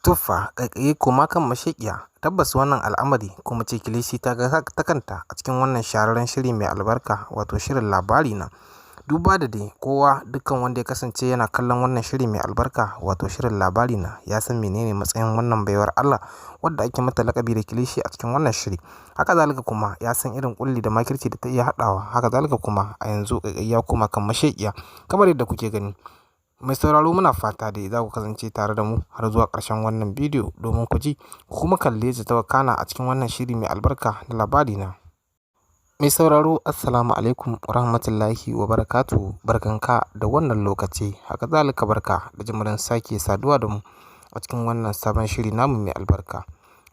Tuffa ƙaiƙayi koma kan masheƙiya. Tabbas wannan al'amari ko mu ce kilishi ta ga ta kanta a cikin wannan shahararren shiri mai albarka, wato shirin labari na. Duba da dai kowa, dukkan wanda ya kasance yana kallon wannan shiri mai albarka, wato shirin labari na, ya san menene matsayin wannan baiwar Allah wadda ake mata lakabi da kilishi a cikin wannan shiri. Haka zalika kuma ya san irin kulli da makirci da ta iya haɗawa. Haka zalika kuma a yanzu ƙaiƙayi ya koma kan masheƙiya kamar yadda kuke gani. Mai sauraro, muna fata dai za ku kasance tare da mu har zuwa ƙarshen wannan bidiyo domin ku ji ku kuma kalle ta wakana a cikin wannan shiri mai albarka na labari na. Mai sauraro, assalamu alaikum rahmatullahi wa barakatuhu. Barkanka da wannan lokaci, haka zalika barka da jimirin sake saduwa da mu a cikin wannan sabon shiri namu mai albarka,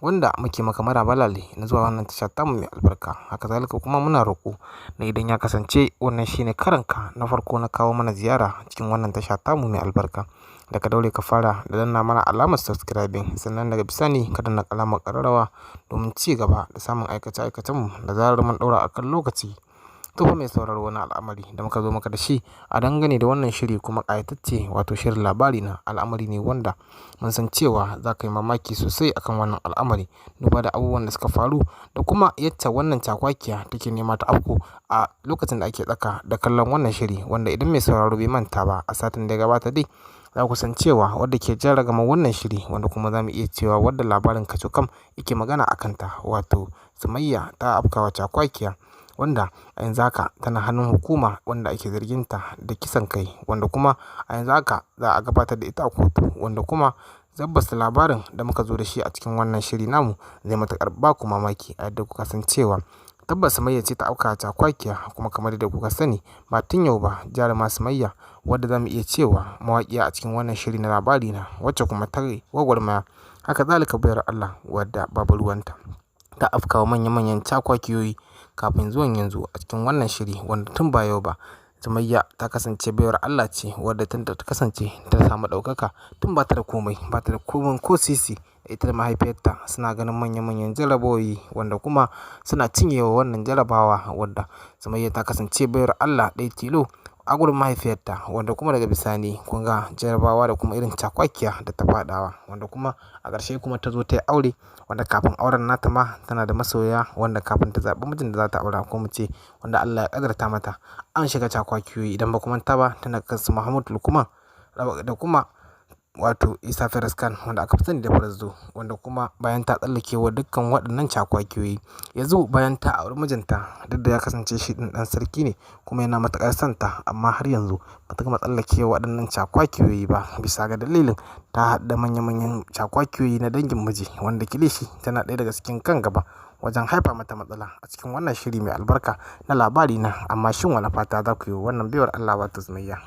wanda muke maka maraba lale na zuwa wannan tasha tamu mai albarka. Haka zalika kuma muna roƙo na idan ya kasance wannan shine karanka na farko na kawo mana ziyara cikin wannan tasha tamu mai albarka, da ka daure ka fara da danna mana alamar subscribing, sannan daga bisani ka danna alamar ƙararrawa domin ci gaba da samun aikace-aikacenmu da zarar mun ɗaura akan lokaci. To fa mai sauraro, wani al'amari da muka zo maka da shi a dangane da wannan shiri kuma ƙayatacce, wato shirin labari na, al'amari ne wanda mun san cewa za ka yi mamaki sosai akan wannan al'amari, duba da abubuwan da suka faru da kuma yacce wannan cakwakiya take nema ta afko a lokacin da ake tsaka da kallon wannan shiri, wanda idan mai sauraro bai manta ba, a satin da ya gabata dai za ku san cewa wadda ke jan ragamar wannan shiri, wanda kuma za mu iya cewa wadda labarin kacokam yake magana a kanta, wato Sumayya, ta afkawa cakwakiya, wanda a yanzu haka tana hannun hukuma, wanda ake zarginta da kisan kai, wanda kuma a yanzu haka za a gabatar da ita a kotu, wanda kuma tabbas labarin da muka zo da shi a cikin wannan shiri namu zai matuƙar ba ku mamaki a yadda kuka san cewa tabbas Sumayya ce ta auka cakwakiya. Kuma kamar yadda kuka sani, ba tun yau ba jaruma Sumayya, wadda za mu iya cewa mawaƙiya a cikin wannan shiri na labari na, wacce kuma ta gwagwarmaya, haka zalika bayar Allah wadda babu ruwanta, ta afkawa manya-manyan cakwakiyoyi kafin zuwan yanzu a cikin wannan shiri, wanda tun ba yau ba Sumayya ta kasance baiwar Allah ce wadda tun da ta kasance ta samu ɗaukaka tun ba ta da komai, ba ta da komai ko sisi. Ita da mahaifiyarta suna ganin manya-manyan jarabawoyi, wanda kuma suna cinyewa wannan jarabawa, wadda Sumayya ta kasance baiwar Allah ɗaya tilo a gurin mahaifiyarta, wanda kuma daga bisani kun ga jarabawa da kuma irin cakwakiya da ta faɗawa, wanda kuma a ƙarshe kuma ta zo ta yi aure, wanda kafin auren nata ma tana da masoya, wanda kafin ta zaɓi mijin da za ta aura, ko mu ce wanda Allah ya ƙadarta mata, an shiga cakwakiyoyi. Idan ba ku manta ba, tana kan su Muhammad Lukman da kuma wato Isa Feroz Khan, wanda aka fi sani da Farazzo, wanda kuma bayan ta tsallake wa dukkan waɗannan cakwakiyoyi, yanzu bayan ta auri mijinta, duk da ya kasance shi ɗin ɗan sarki ne kuma yana matuƙar son ta, amma har yanzu ba ta gama tsallake waɗannan cakwakiyoyi ba, bisa ga dalilin ta haɗu da manya-manyan cakwakiyoyi na dangin miji, wanda kilishi tana ɗaya daga cikin kan gaba wajen haifa mata matsala a cikin wannan shiri mai albarka na labari na. Amma shin wani fata za ku yi wa wannan baiwar Allah, wato Sumayya?